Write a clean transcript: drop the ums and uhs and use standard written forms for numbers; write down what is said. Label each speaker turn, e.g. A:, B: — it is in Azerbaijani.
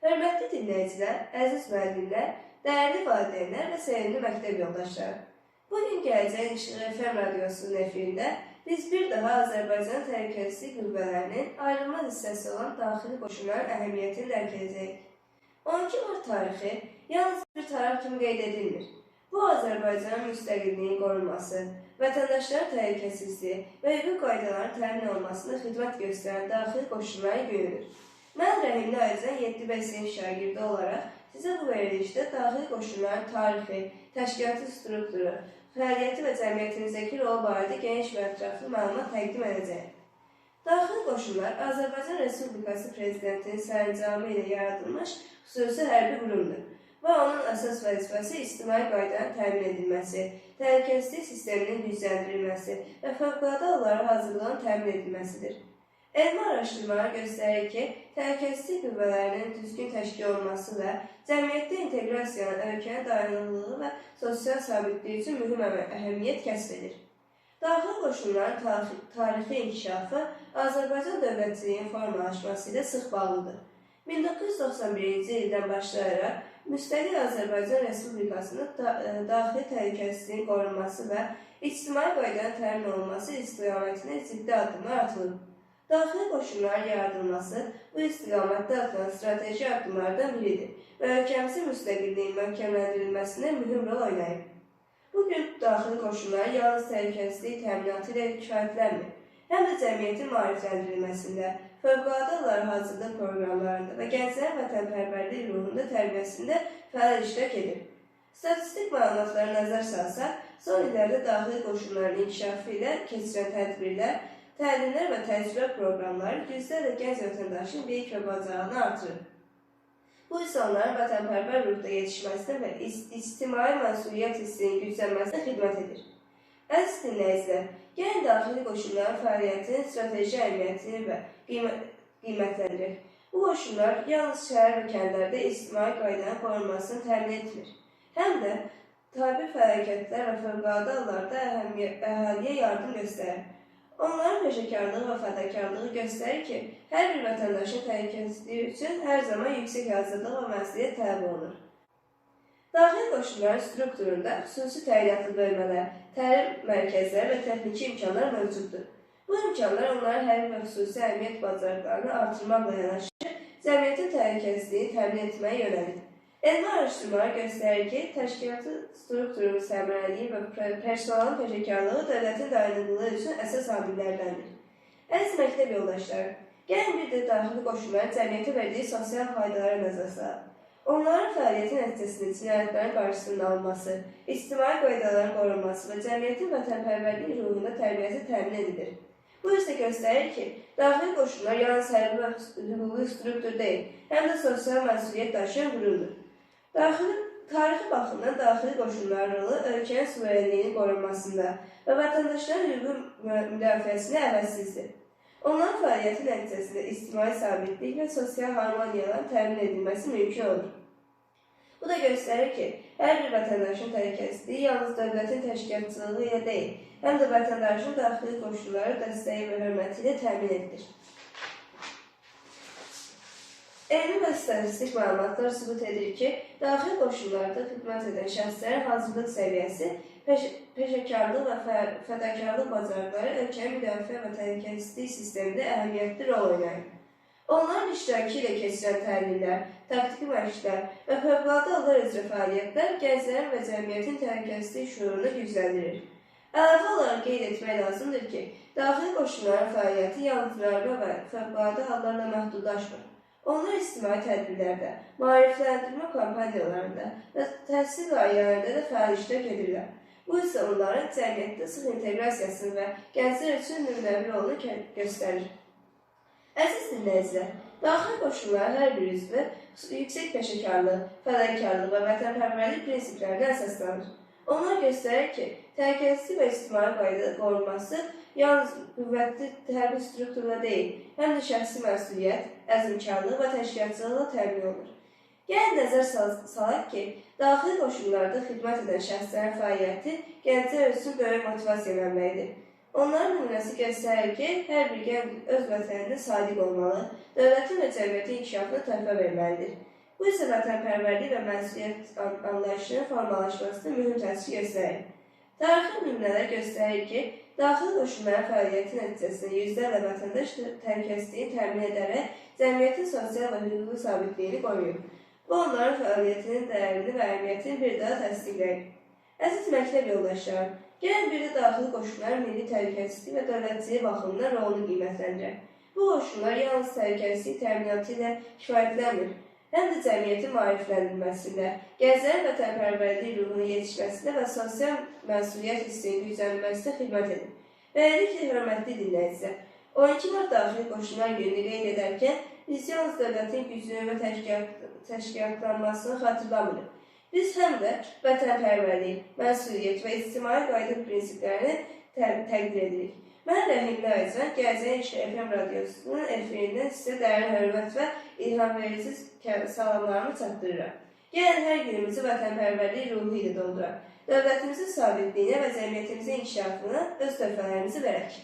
A: Hörmətli dinləyicilər, əziz müəllimlər, dəyərli valideynlər və sevimli məktəb yoldaşları. Bu gün Gələcəyin İşığı FM radiosunun efirində biz bir daha Azərbaycan Təhlükəsizlik Qüvvələrinin ayrılmaz hissəsi olan daxili qoşunların əhəmiyyətini dərk edəcəyik. 12 mart tarixi yalnız bir tarix kimi qeyd edilmir. Bu Azərbaycanın müstəqilliyinin qorunması, vətəndaşların təhlükəsizliyi və hüquq qaydalarının təmin olunmasına xidmət göstərən daxili qoşunların günüdür. Mən Rəhimli Aycan 7B sinif şagirdi olaraq sizə bu verilişdə daxili qoşunların tarixi, təşkilati strukturu, fəaliyyəti və cəmiyyətimizdəki rolu barədə geniş və ətraflı məlumat təqdim edəcəyəm. Daxili qoşunlar Azərbaycan Respublikası Prezidentinin sərəncamı ilə yaradılmış xüsusi hərbi qurumdur və onun əsas vəzifəsi ictimai qaydanın təmin edilməsi, təhlükəsizlik sisteminin gücləndirilməsi və fövqəladə hallara hazırlığın təmin edilməsidir. Elmi araşdırmalar göstərir ki, təhlükəsizlik qüvvələrinin düzgün təşkil olunması və cəmiyyətdə inteqrasiyanın ölkənin dayanıqlığı və sosial sabitliyi üçün mühüm əhəmiyyət kəsb edir. Daxili qoşunların tarixi inkişafı Azərbaycan dövlətçiliyinin formalaşması ilə sıx bağlıdır. 1991-ci ildən başlayaraq müstəqil Azərbaycan Respublikasının daxili təhlükəsizliyin qorunması və ictimai qaydanın təmin olunması istiqamətində ciddi addımlar atılıb. Daxili qoşunların yaradılması bu istiqamətdə atılan strateji addımlardan biridir və ölkəmizin müstəqilliyinin möhkəmləndirilməsində mühüm rol oynayıb. Bugün daxili qoşunlar yalnız təhlükəsizlik təminatı ilə kifayətlənmir, həm də cəmiyyətin maarifləndirilməsində, fövqəladə hallara hazırlıq proqramlarında və gənclərin vətənpərvərlik ruhunda tərbiyəsində fəal iştirak edir. Statistik məlumatlara nəzər salsaq, son illərdə daxili qoşunların inkişafı ilə keçirilən tədbirlər, təlimlər və təcrübə proqramları yüzlərlə gənc vətəndaşın bilik və bacarığını artırır. Bu isə onların vətənpərvər ruhda yetişməsinə və ictimai məsuliyyət hissinin güclənməsinə xidmət edir. Əziz dinləyicilər, gəlin daxili qoşunların fəaliyyətinin strateji əhəmiyyətini və qiymətləndirək. Bu qoşunlar yalnız şəhər və kəndlərdə ictimai qaydanın qorunmasını təmin etmir, həm də təbii fəlakətlər və fövqəladə hallarda əhaliyə yardım göstərir. Onların peşəkarlığı və fədakarlığı göstərir ki, hər bir vətəndaşın təhlükəsizliyi üçün hər zaman yüksək hazırlıq və məsuliyyət tələb olunur. Daxili qoşunların strukturunda xüsusi təyinatlı bölmələr, təlim mərkəzləri və texniki imkanlar mövcuddur. Bu imkanlar onların hərbi və xüsusi əhəmiyyət bacarıqlarını artırmaqla yanaşı, cəmiyyətin təhlükəsizliyini təmin etməyə yönəlir. Elmi araşdırmalar göstərir ki, təşkilatı strukturun səmərəliliyi və personalın peşəkarlığı dövlətin dayanıqlığı üçün əsas amillərdəndir. Əziz məktəb yoldaşları, gəlin bir də daxili qoşunların cəmiyyətə verdiyi sosial faydalara nəzər salaq. Onların fəaliyyəti nəticəsində cinayətlərin qarşısının alınması, ictimai qaydaların qorunması və cəmiyyətin vətənpərvərlik ruhunda tərbiyəsi təmin edilir. Bu isə göstərir ki, daxili qoşunlar yalnız hərbi və hüquqi struktur deyil, həm də sosial məsuliyyət daşıyan qurumdur. Tarixi baxımdan daxili qoşunların rolu ölkənin suverenliyinin qorunmasında və vətəndaşların hüquqi müdafiəsində əvəzsizdir. Onların fəaliyyəti nəticəsində ictimai sabitlik və sosial harmoniyaların təmin edilməsi mümkün olur. Bu da göstərir ki, hər bir vətəndaşın təhlükəsizliyi yalnız dövlətin təşkilatçılığı ilə deyil, həm də vətəndaşın daxili qoşunları dəstəyi və hörməti ilə təmin edilir. Elmi və statistik məlumatlar sübut edir ki, daxili qoşunlarda xidmət edən şəxslərin hazırlıq səviyyəsi, peşəkarlıq və fədakarlıq bacarıqları ölkənin müdafiə və təhlükəsizlik sistemində əhəmiyyətli rol oynayır. Onların iştirakı ilə keçirilən təlimlər, taktiki məşqlər və fövqəladə hallar üzrə fəaliyyətlər gənclərin və cəmiyyətin təhlükəsizlik şüurunu gücləndirir. Əlavə olaraq qeyd etmək lazımdır ki, daxili qoşunların fəaliyyəti yalnız müharibə və fövqəladə hallarla məhdudlaşmır. Onlar ictimai tədbirlərdə, maarifləndirmə kampaniyalarında və təhsil layihələrində də fəal iştirak edirlər. Bu isə onların cəmiyyətdə sıx inteqrasiyasını və gənclər üçün nümunəvi rolunu göstərir. Əziz dinləyicilər, daxili qoşunların hər bir üzvü yüksək peşəkarlıq, fədakarlıq və vətənpərvərlik prinsiplərinə əsaslanır. Onlar göstərir ki, təhlükəsizlik və ictimai qayda qorunması yalnız qüvvətli hərbi strukturla deyil, həm də şəxsi məsuliyyət, əzmkarlıq və təşkilatçılıqla təmin olunur. Gəlin nəzər salaq ki, daxili qoşunlarda xidmət edən şəxslərin fəaliyyəti gənclər üçün böyük motivasiya mənbəyidir. Onların nümunəsi göstərir ki, hər bir gənc öz vətəninə sadiq olmalı, dövlətin və cəmiyyətin inkişafına töhfə verməlidir. Bu isə vətənpərvərlik və məsuliyyət anlayışının formalaşmasında mühüm təsir göstərir. Tarixi nümunələr göstərir ki, daxili qoşunların fəaliyyəti nəticəsində yüzlərlə vətəndaş təhlükəsizliyini təmin edərək cəmiyyətin sosial və hüquqi sabitliyini qoruyub. Bu, onların fəaliyyətinin dəyərini və əhəmiyyətini bir daha təsdiqləyir. Əziz məktəb yoldaşlarım, gəlin bir də daxili qoşunların milli təhlükəsizlik və dövlətçilik baxımından rolunu qiymətləndirək. Bu qoşunlar yalnız təhlükəsizlik təminatı ilə kifayətlənmir, həm də cəmiyyətin maarifləndirilməsində, gənclərin vətənpərvərlik ruhunun yetişməsində və sosial məsuliyyət hissinin güclənməsində xidmət edir. Beləliklə, hörmətli dinləyicilər, 12 mart Daxili Qoşunlar Gününü qeyd edərkən biz yalnız dövlətin gücünü və təşkilatlanmasını xatırlamırıq. Biz həm də vətənpərvərlik, məsuliyyət və ictimai qayda prinsiplərini təqdir edirik. Mən Rəhimli Aycan, Gələcəyin İşığı FM radiosunun efirindən sizə dəyərli hörmət və ilhamverici salamlarımı çatdırıram. Gəlin hər günümüzü vətənpərvərlik ruhu ilə dolduraq. Dövlətimizin sabitliyinə və cəmiyyətimizin inkişafına öz töhfələrimizi verək.